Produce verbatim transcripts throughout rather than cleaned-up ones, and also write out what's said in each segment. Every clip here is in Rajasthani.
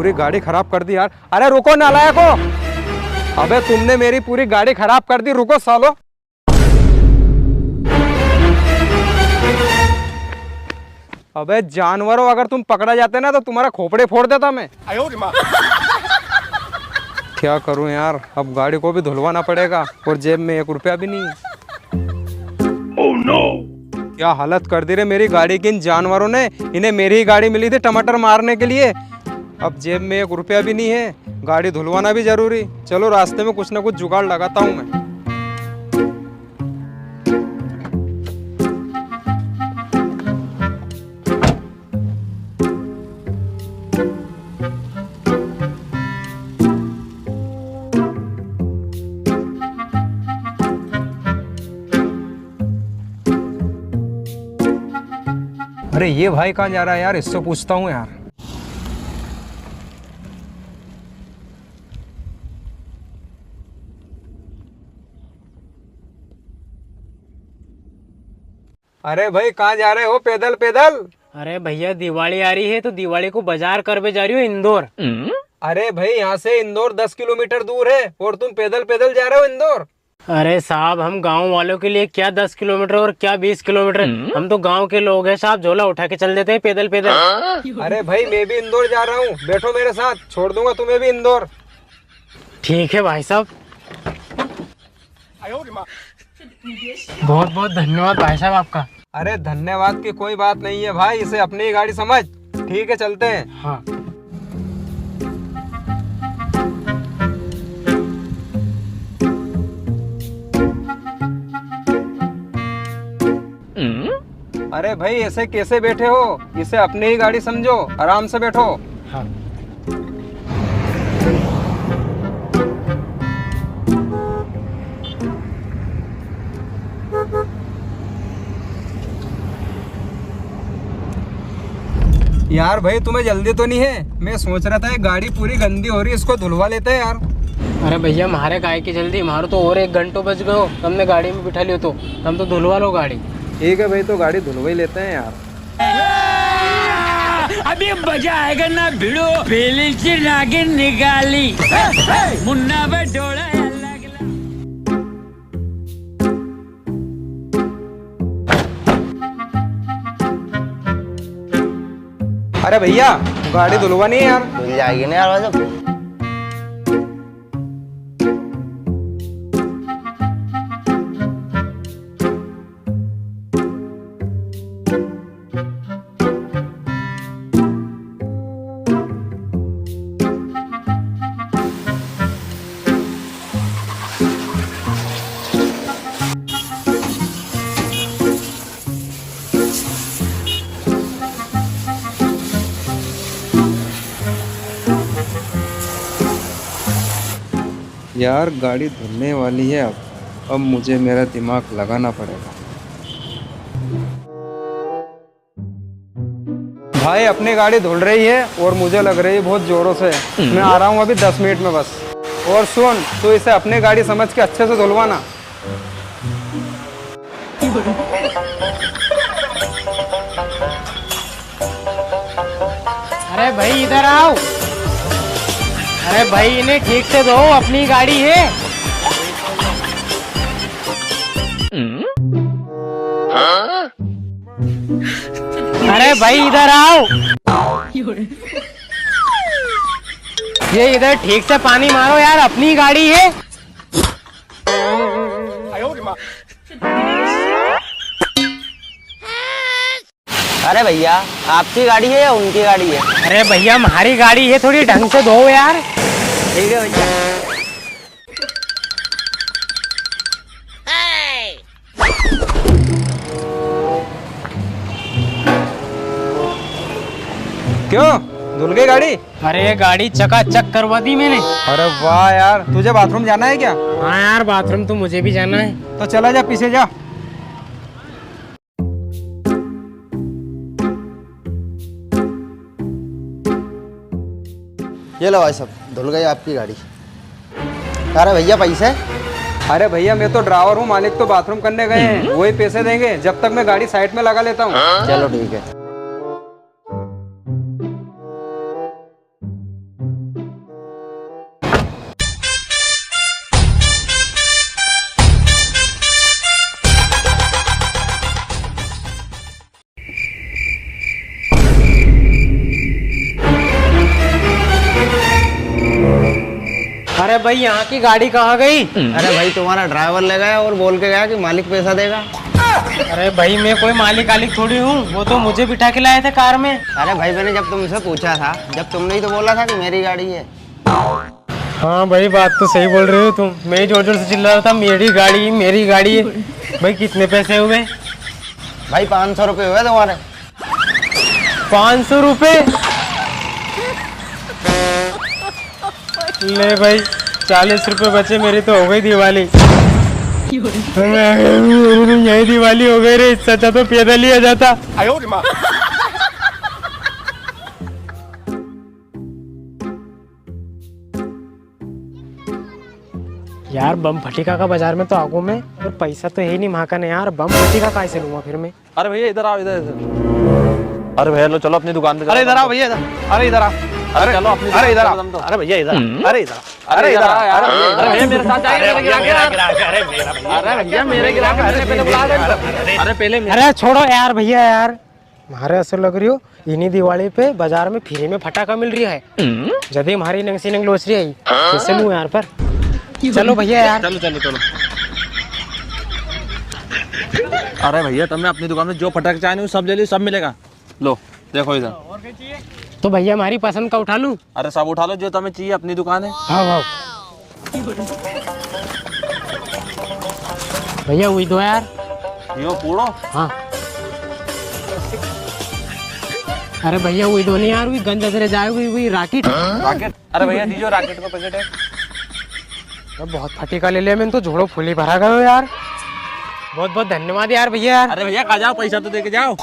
पूरी गाड़ी खराब कर दी यार। अरे रुको नालायको, अबे तुमने मेरी पूरी गाड़ी खराब कर दी, रुको सालो। अबे जानवरों, अगर तुम पकड़ा जाते ना तो तुम्हारा खोपड़े फोड़ देता मैं। क्या करूं यार, अब गाड़ी को भी धुलवाना पड़ेगा और जेब में एक रुपया भी नहीं है। क्या हालत कर दी रे मेरी गाड़ी की इन जानवरों ने। इन्हें मेरी ही गाड़ी मिली थी टमाटर मारने के लिए, अब जेब में एक रुपया भी नहीं है। गाड़ी धुलवाना भी जरूरी। चलो रास्ते में कुछ ना कुछ जुगाड़ लगाता हूँ मैं। अरे ये भाई कहाँ जा रहा है यार, इससे पूछता हूँ यार। अरे भाई, कहाँ जा रहे हो पैदल पैदल? अरे भैया, दिवाली आ रही है तो दिवाली को बाजार करवे जा रही हूँ इंदौर। अरे भाई, यहाँ से इंदौर दस किलोमीटर दूर है और तुम पैदल पैदल जा रहे हो इंदौर? अरे साहब, हम गांव वालों के लिए क्या दस किलोमीटर और क्या बीस किलोमीटर, हम तो गांव के लोग हैं साहब, झोला उठा के चल देते हैं पैदल पैदल। अरे भाई, मैं भी इंदौर जा रहा हूँ, बैठो मेरे साथ, छोड़ दूंगा तुम्हें भी इंदौर। ठीक है भाई साहब। बहुत बहुत धन्यवाद भाई साहब आपका। अरे धन्यवाद की कोई बात नहीं है भाई, इसे अपनी ही गाड़ी समझ। ठीक है, चलते हैं। हाँ। अरे भाई, ऐसे कैसे बैठे हो? इसे अपनी ही गाड़ी समझो, आराम से बैठो। हाँ। यार भाई, तुम्हें जल्दी तो नहीं है? मैं सोच रहा था, ये गाड़ी पूरी गंदी हो रही है, इसको धुलवा लेते हैं यार। अरे भैया, म्हारे काय की जल्दी, म्हारो तो और एक घंटो बच गयो, तमने गाड़ी में बिठा लियो तो, तम तो धुलवा लो गाड़ी। ठीक है भाई, तो गाड़ी धुलवा ही लेते हैं यार। अभी मजा आएगा ना भिड़ो, पहली सी नागिन निकाली, मुन्ना पे डोला लगला। अरे भैया, गाड़ी धुलवानी है यार। धुल जाएगी ना यार, वैसे। यार, गाड़ी धुलने वाली है अब, अब मुझे मेरा दिमाग लगाना पड़ेगा। भाई, अपनी गाड़ी धुल रही है और मुझे लग रही है बहुत जोरों से। मैं आ रहा हूँ अभी दस मिनट में बस। और सुन, तू इसे अपनी गाड़ी समझ के अच्छे से धुलवाना। अरे भाई, इधर आओ। अरे भाई, इन्हें ठीक से धो, अपनी गाड़ी है। अरे भाई, इधर आओ। ये इधर ठीक से पानी मारो यार, अपनी गाड़ी है। अरे भैया, आपकी गाड़ी है या उनकी गाड़ी है? अरे भैया, हमारी गाड़ी है, थोड़ी ढंग से धो यार। ठीक है भैया। क्यों, धुल गई गाड़ी? अरे, गाड़ी चकाचक करवा दी मैंने। अरे वाह यार, तुझे बाथरूम जाना है क्या? हाँ यार, बाथरूम तो मुझे भी जाना है। तो चला जा, पीछे जा। ये लो भाई साहब, धुल गई आपकी गाड़ी। अरे भैया, पैसे? अरे भैया, मैं तो ड्राइवर हूँ, मालिक तो बाथरूम करने गए हैं, वही पैसे देंगे जब तक मैं गाड़ी साइड में लगा लेता हूँ। चलो ठीक है। अरे भाई, यहाँ की गाड़ी कहाँ गई? अरे भाई, तुम्हारा ड्राइवर ले गया और बोल के गया कि मालिक पैसा देगा। अरे भाई, मैं कोई मालिक आलिक थोड़ी हूँ, वो तो मुझे बिठा के लाए थे कार में। अरे भाई, मैंने जब तुमसे पूछा था, जब तुमने ही तो बोला था कि मेरी गाड़ी है। हाँ भाई, बात तो सही बोल रहे हो तुम। मैं ही जोर जोर से चिल्ला रहा था, "मेरी गाड़ी, मेरी गाड़ी है।" भाई, कितने पैसे हुए? भाई, पाँच सौ रुपये हुए तुम्हारे। पाँच सौ रुपये? ले भाई, चालीस रुपये बचे, मेरी तो हो गई दिवाली। मेरी तो यही दिवाली हो गई रे, इससे अच्छा तो पैदल ही आ जाता। यार, बम फटीका का बाजार में तो आगो मैं, पर पैसा तो है ही नहीं म्हाका ने यार, बम फटीका काय से लूंगा फिर मैं? अरे भैया, इधर आओ, इधर, इधर। अरे भैया, लो, चलो अपनी दुकान पे, अरे चलो, इधर आओ भैया, इधर। अरे इधर आओ। अरे अरे, चलो अपनी अरे दुकान इधर पे आओ। चलो तुम तो। अरे भैया, इधर। हम्म। अरे इधर। अरे अरे इधर इधर आओ। आओ यार। अरे भैया, मेरे साथ जाइए, अरे मेरे भैया, गिराक मेरा है। गिराक है, अरे मेरा भैया। अरे भैया, मेरे गिराक है, अरे पहले बुला दो इनको। अरे पहले मेरे अरे छोड़ो यार भैया यार, म्हारे असो लग रियो इनी दिवाली पे बाजार में फ्री में फटाका मिल रिया है। जदे म्हारी नंग सी नंग लोच री है, कैसे लूं यार पर। चलो भैया यार। चलो, चलो, चलो। अरे भैया, तमे अपनी दुकान में जो फटाके चाहिए, वो सब ले लो, सब मिलेगा। लो, देखो इधर। तो भैया, म्हारी पसंद का उठा लूं? अरे, सब उठा लो, जो तमे चाहिए, अपनी दुकान है। हाँ, हाँ। भैया, वही दो यार। यो पूरो? हाँ। अरे भैया, वही दो नी यार, वही गंज अदरे जाए, वही, वही राकेट। राकेट? अरे भैया, दीजो राकेट को पैकेट है। अरे, बहुत फटीका ले लिया मैंने तो, झोलो फुली भरा गयो यार। बहुत बहुत धन्यवाद यार भैया यार। अरे भैया, कहाँ जाओ, पैसा तो दे के जाओ।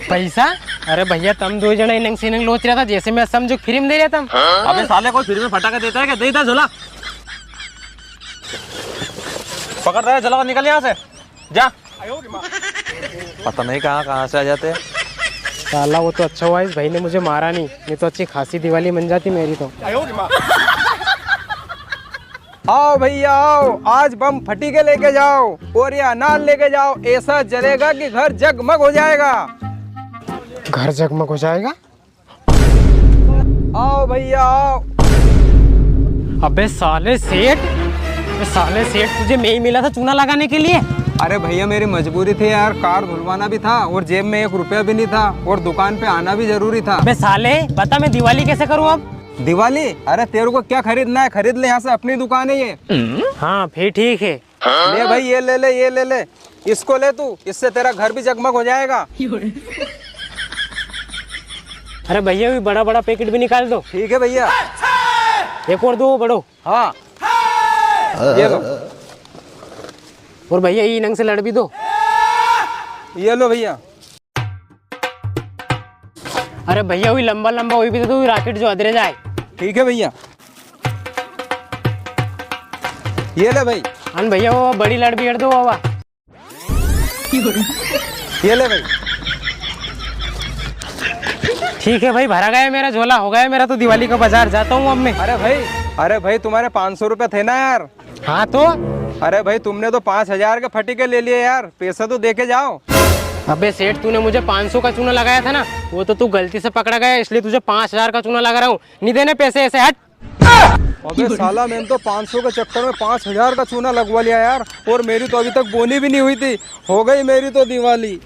पैसा? अरे भैया, तम दो जणा इनंग से इनंग लोच रिया था, जैसे मैं समझो फ्री में दे रिया था। अबे साले, कोई फ्री में फटाके देता है क्या? दे इधर झोला। पकड़ रहा है झोला, निकल यहाँ से, जा। पता नहीं कहाँ, कहाँ से आ जाते हैं। साला, वो तो अच्छा हुआ इस भाई ने मुझे मारा नहीं, नहीं तो अच्छी खासी दिवाली मन जाती मेरी तो। आओ भैया आओ, आज बम फटीके लेके जाओ और ये अनार लेके जाओ, ऐसा जलेगा कि घर जगमग हो जाएगा। घर जगमग हो जाएगा? आओ भैया आओ। अबे साले सेठ, अबे साले सेठ, तुझे मैं ही मिला था चूना लगाने के लिए। अरे भैया, मेरी मजबूरी थी यार, कार धुलवाना भी था और जेब में एक रुपया भी नहीं था और दुकान पे आना भी जरूरी था। अबे साले, बता मैं दिवाली कैसे करूँ अब? दिवाली? अरे तेरे को क्या खरीदना है, खरीद ले, यहाँ से अपनी दुकान है ये। हाँ, फिर ठीक है। ले भाई, ये ले ले, ये ले ले, इसको ले तू, इससे तेरा घर भी जगमग हो जाएगा। अरे भैया, ये बड़ा बड़ा पैकेट भी निकाल दो। ठीक है भैया। एक और दो बड़ो। हाँ, ये लो। और भैया, ये नंग से लड़ भी दो। ये लो भैया। अरे भैया, वही लंबा लंबा वही भी दे दो, वही राकेट जो अदरे जाए। ठीक है भैया, ये ले भाई। अन भैया, वो बड़ी लड़ भी हट दो बाबा। ये ले भाई। ठीक है भाई, भरा गया मेरा झोला, हो गया मेरा तो दिवाली का बाजार, जाता हूँ अब मैं। अरे भाई, अरे भाई, तुम्हारे पाँच सौ रुपए थे ना यार। हाँ तो? अरे भाई, तुमने तो पाँच हजार के फटीके ले लिए यार, पैसा तो दे के जाओ। अबे सेठ, तूने मुझे पाँच सौ का चूना लगाया था ना, वो तो तू गलती से पकड़ा गया, इसलिए तुझे पाँच हजार का चूना लगा रहा हूँ। नहीं देने पैसे ऐसे, हट। अबे साला, मैंने तो पाँच सौ के चक्कर में पाँच हजार का चूना लगवा लिया यार, और मेरी तो अभी तक बोनी भी नहीं हुई थी, हो गई मेरी तो दिवाली।